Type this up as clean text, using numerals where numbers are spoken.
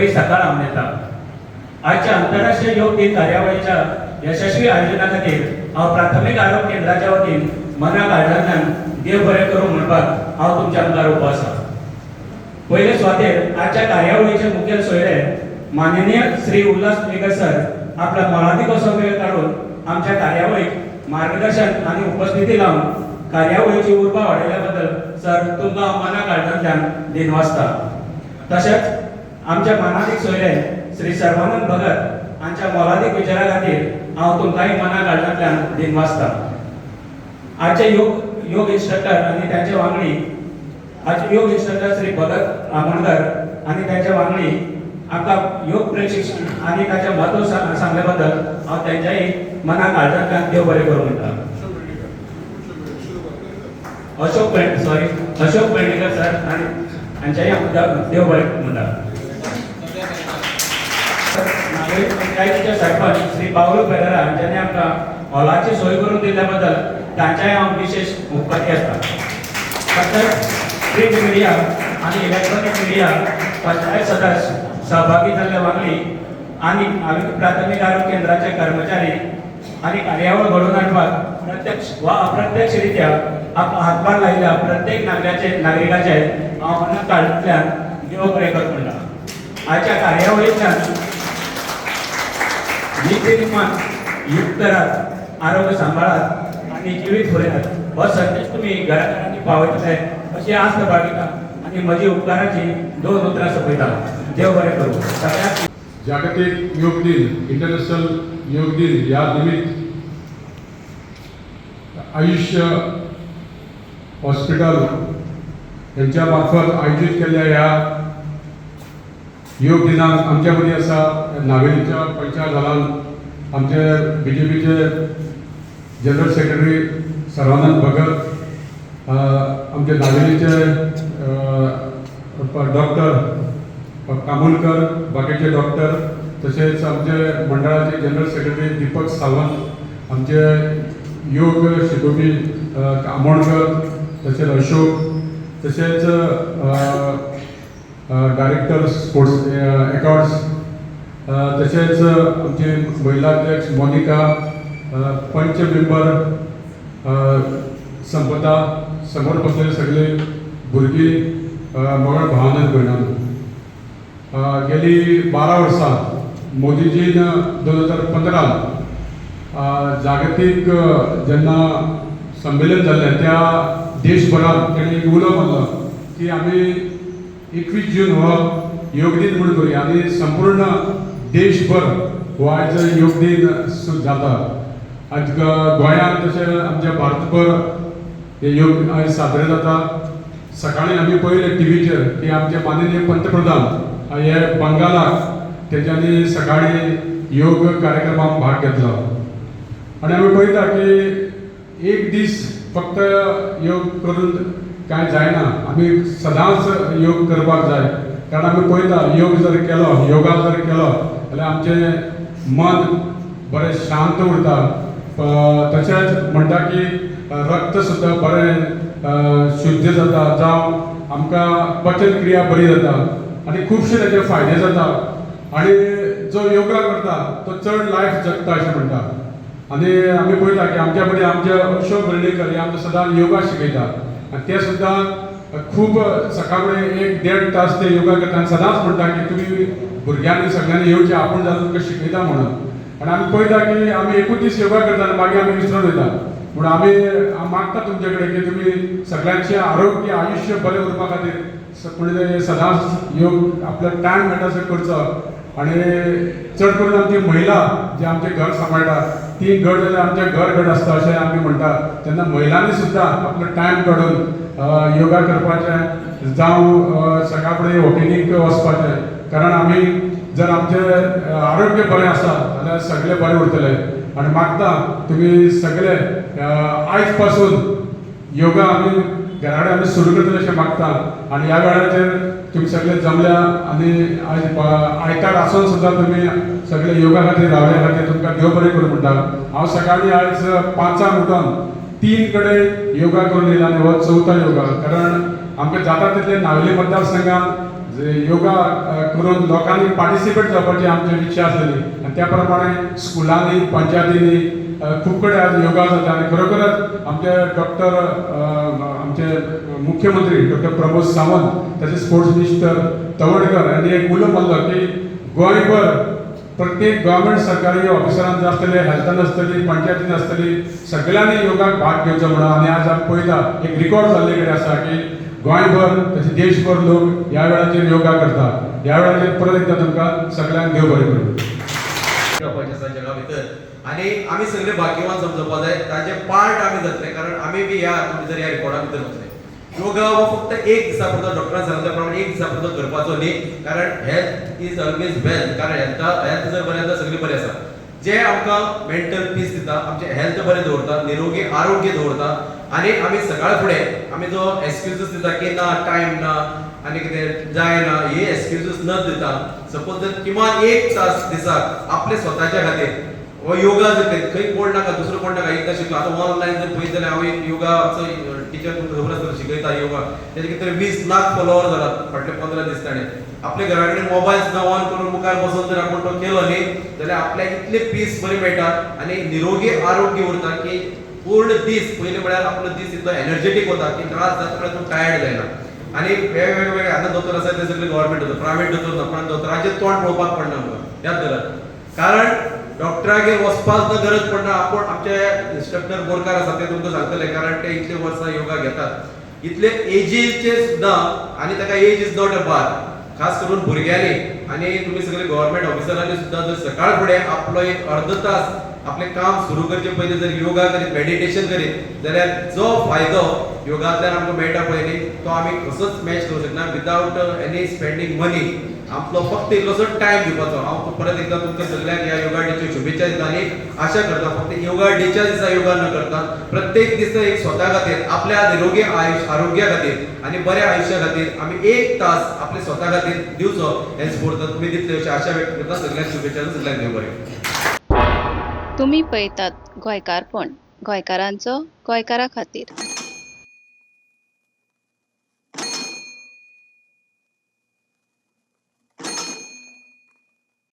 बरी सकाळ हांव. आजच्या आंतरराष्ट्रीय योग दिन कार्यावळीच्या यशस्वी आयोजना खातीर हांव प्राथमीक आरोग्य केंद्राच्या वतीन मना काळजांतल्यान देव बरें करूं म्हणपाक हांव तुमच्या मुखार उबो आसा. पयले सुवातेर आजच्या कार्यावळीचे मुखेल सोयरे माननीय श्री उल्हास तुयेकर सर आपला मोलादीक असो वेळ काडून आमच्या कार्यावळीक मार्गदर्शन आनी उपस्थिती लावन कार्यावळीची उर्बा वाडयल्या बद्दल सर, तुमकां हांव मना काळजांतल्यान दिनवासता. तशेंच आमच्या मानादीक सोयरे श्री सर्वानंद भगत हांच्या मोलादीक विचारा खातीर हांव तुमकांय मना काळजांतल्यान दिनवासता. आजचे योग योग इन्स्ट्रक्टर आनी त्यांचे वांगडी, आजचे योग इन्स्ट्रक्टर श्री भगत आमोणकर आनी त्यांचे वांगडी आमकां योग प्रशिक्षण आनी ताचें म्हत्व सांगल्या बद्दल हांव त्यांच्याही मना काळजांतल्यान देव बरें करूं म्हणटा. अशोक सॉरी, अशोक पेडणेकर सर आनी हांच्याही हांव देव बरें म्हणटा. नागरी पंचायतीचे सरपंच श्री पावलो पेरेरा हांच्यांनी आमकां हॉलाची सोय करून दिल्ल्या बद्दल तांच्याय हांव विशेश उपकारी आसता. तशेंच प्रिंट मिडिया आनी इलेक्ट्रॉनिक मिडिया, पंचायत सदस्य, सहभागी जाल्ले वांगडी आनी आरोग्य प्राथमीक आरोग्य केंद्राचे कर्मचारी आनी कार्यावळ घडोवन हाडपाक प्रत्यक्ष वा अप्रत्यक्ष रित्या आपलो हातभार लायिल्ल्या प्रत्येक नागरिकाचे नागरिकाचे हांव मना काळजांतल्यान देव बरें कर म्हणटा. आजच्या कार्यावळींतल्यान नित्यनिमान युक्त राहात, आरोग्य सांबाळात आनी जिवीत फुलयात हो संदेश तुमी घराघरांनी पावयतले अशी आस्त बाळगिता आनी म्हजी उपकाराची दोन उतरां सोंपयता. देव बरें करूं सगळ्यांक. जागतिक योग दिन, इंटरनॅशनल योग दिन या निमित्त आयुष्य हॉस्पिटल यांच्या मार्फत आयोजित केल्ल्या ह्या योग दिनाक आमच्या मदीं आसा नावेलीच्या पंचायत हॉलान आमचे बीजेपीचे जनरल सेक्रेटरी सर्वानंद भगत, आमचे नावेलीचे डॉक्टर कामुलकर, बाकीचे डॉक्टर, तशेंच आमचे मंडळाचे जनरल सेक्रेटरी दीपक सावंत, आमचे योग शिकोवपी आमोणकर, तशेंच अशोक, तशेंच डायरेक्टर स्पोर्ट्स अकाउंट्स, तशेंच आमचे महिला अध्यक्ष मोनिका, पंच मेंबर संपदा, समोर बसलेले सगळे भुरगीं, मोगाळ भावान भयणांनो, गेली 12 वर्सां मोदीजीन 2015 जागतीक जेन्ना संमेलन जाल्लें त्या देशभरात तेणी एक उलो मारलो की आमी 21 जून हो योग दिन म्हूण करुया आनी संपूर्ण देशभर हो आयज योग दिन जाता. आज गोंयांत तशें आमच्या भारतभर हे योग आयज साजरे जाता. सकाळी आमी पळयलें टिवीचेर की आमचे माननीय पंतप्रधान हे बंगालाक तेंच्यांनी सकाळी योग कार्यक्रमाक भाग घेतलो आनी आमी पळयता की एक दीस फक्त योग करून कांय जायना, आमी सदांच योग करपाक जाय. कारण आमी पळयता, योग जर केलो, योगा जर केलो जाल्यार आमचें मन बरें शांत उरता. तशेंच म्हणटा की रक्त सुद्दां बरें शुद्ध जाता, जावं आमकां पचन क्रिया बरी जाता आनी खुबशे ताचे फायदे जाता. आनी जो योगा करता तो चड लायफ जगता अशें म्हणटा. आनी आमी पळयता की आमच्या मदीं आमचे अशोक वेर्णेकर हे आमकां सदां योगा शिकयता आनी ते सुद्दां खूब सकाळ फुडें एक देड तास ते योगा करता आनी सदांच म्हणटा की तुमी भुरग्यांनी सगळ्यांनी येवचें, आपूण जावन तुमकां शिकयता म्हणून. आनी आमी पळयता की आमी एकूच दीस योगा करता आनी मागीर आमी विसरून वयता. म्हूण आमी मागता तुमचे कडेन की तुमी सगळ्यांचें आरोग्य, आयुश्य बरें उरपा खातीर म्हणजे सदांच योग आपलो टायम मेळटा असो करचो. आनी चड करून आमची महिला जे आमचें घर सांबाळटा ती घट जाल्यार आमचें घर घट आसता अशें आमी म्हणटा. तेन्ना महिलांनी सुद्दां आपलो टायम काडून योगा करपाचें, जावं सकाळ फुडें वॉकिंगेक वचपाचें. कारण आमी जर आमचें आरोग्य बरें आसा जाल्यार सगळें बरें उरतलें. आनी मागता तुमी सगळे आयज पासून योगा आमी घरा कडेन आमी सुरू करतले अशें मागता. आनी ह्या वेळाचेर तुमी सगळे जमल्या आनी आयज आयतार आसून सुद्दां तुमी सगळे योगा खातीर रावल्या खातीर तुमकां देव बरें करूं म्हणटा. हांव सकाळीं आयज 5 उठोन तीन कडेन योगा करून येयला आनी हो चवथो योगा. कारण आमकां जाता तितले नावेली मतदारसंघात जे योगा करून लोकांनी पार्टिसिपेट जावपाची आमची इच्छा आसलेली आनी त्या प्रमाणे स्कुलांनी, पंचायतींनी खूब कडेन आज योगा जाता. आनी खरोखरच आमचे डॉक्टर, आमचे मुख्यमंत्री डॉक्टर प्रमोद सावंत, तशेंच स्पोर्ट्स मिनिस्टर तवडकर हांणी एक उलो मारलो की गोंयभर प्रत्येक गव्हर्मेंट सरकारी ऑफिसरान आसतले, हेल्थान आसतली, पंचायतीन आसतली, सगळ्यांनी योगाक भाग घेवचो म्हणून. आनी आज आमी पळयता, एक रिकॉर्ड जाल्ले कडेन आसा की गोंयभर तशें देशभर लोक ह्या वेळाचेर योगा करता. ह्या वेळाचेर परत एकदां तुमकां सगळ्यांक देव बरें करूं. जावपाचें आसा जगा भितर आनी आमी सगळे भाग्यवान समजपाक जाय, ताजे पार्ट आमी जातले, कारण आमी बी ह्या हातूंत भितर, ह्या रिकॉर्डा भितर वतले. योगा हो फक्त एक दिसा पुरतो, डॉक्टरान सांगल्या प्रमाणे एक दिसा पुरतो करपाचो न्ही, कारण हेल्थ is always wealth. कारण हेल्थ जर बरें आसा, सगळें बरें आसा. जे आमकां मेंटल पीस दिता, आमचें हेल्थ बरें दवरता, निरोगी आरोग्य दवरता. आनी आमी सकाळ फुडें आमी जो एक्सक्युजीस दिता की ना टायम ना आनी कितें जायना, हे एक्सक्युजीस न दिता सपोज जर किमान एक तास दिसाक आपले स्वताच्या खातीर हो योगा जर करीत, खंय कोण नाका, दुसरो कोण नाका, एकदां शिकलो. आतां ऑनलायन जर पळयत जाल्यार हांव एक योगा टिचर, तुमकां खबर आसतलें, शिकयता योगा, तेजे कितें तरी 20 लाख फॉलोवर जालात फाटले 15 दीस. ताणें आपल्या घरा कडेन मोबायल सुद्दां ऑन करून मुखार बसून जर आपूण तो केलो न्ही जाल्यार आपल्याक इतले पीस बरी मेळटा आनी निरोगी आरोग्य उरता की पूर्ण दीस, पयलीं म्हळ्यार आपलो दीस इतलो एनर्जेटीक वता की त्रास जाता म्हळ्यार तूं टायर्ड जायना. आनी वेगवेगळे आतां दोतोर आसा, ते सगळे गव्हर्मेंट दोतोर, प्रायवेट दोतोर ना, पण दोतोराचें तोंड पळोवपाक पडना आमकां, याद धरात. कारण डॉक्टरागेर वचपाक सुद्दां गरज पडना. आपूण आमचे इन्स्ट्रक्टर बोरकार आसा, ते तुमकां सांगतले, कारण ते इतले वर्सां योगा घेतात, इतले एजीचे सुद्दां. आनी ताका age is not a bar. खास करून भुरग्यांनी आनी तुमी सगळे गव्हर्मेंट ऑफिसरांनी सुद्दां जर सकाळ फुडें आपलो एक अर्द तास आपलें काम सुरू करचे पयलीं जर योगा करीत, मेडिटेशन करीत जाल्यार जो फायदो योगांतल्यान आमकां मेळटा पळय न्ही, तो आमी कसोच मॅच करूंक शकना विदावट एनी स्पेंडींग मनी. आपलो फक्त इल्लोसो टायम दिवपाचो. हांव परत एकदां तुमकां सगळ्यांक ह्या योगा डेच्यो शुभेच्छा दिता आनी आशा करता, फक्त योगा डेच्या दिसा योगा न करता प्रत्येक दिसा एक स्वता खातीर, आपल्या निरोगी आयुश्य आरोग्या खातीर आनी बऱ्या आयुश्या खातीर आमी एक तास आपल्या स्वता खातीर दिवचो. हें स्फूर्त तुमी दितले अशी आशा व्यक्त करता. सगळ्यांक शुभेच्छा, सगळ्यांक देव बरें. तुमी पळयतात गोंयकारपण, गोंयकारांचो गोंयकारा खातीर.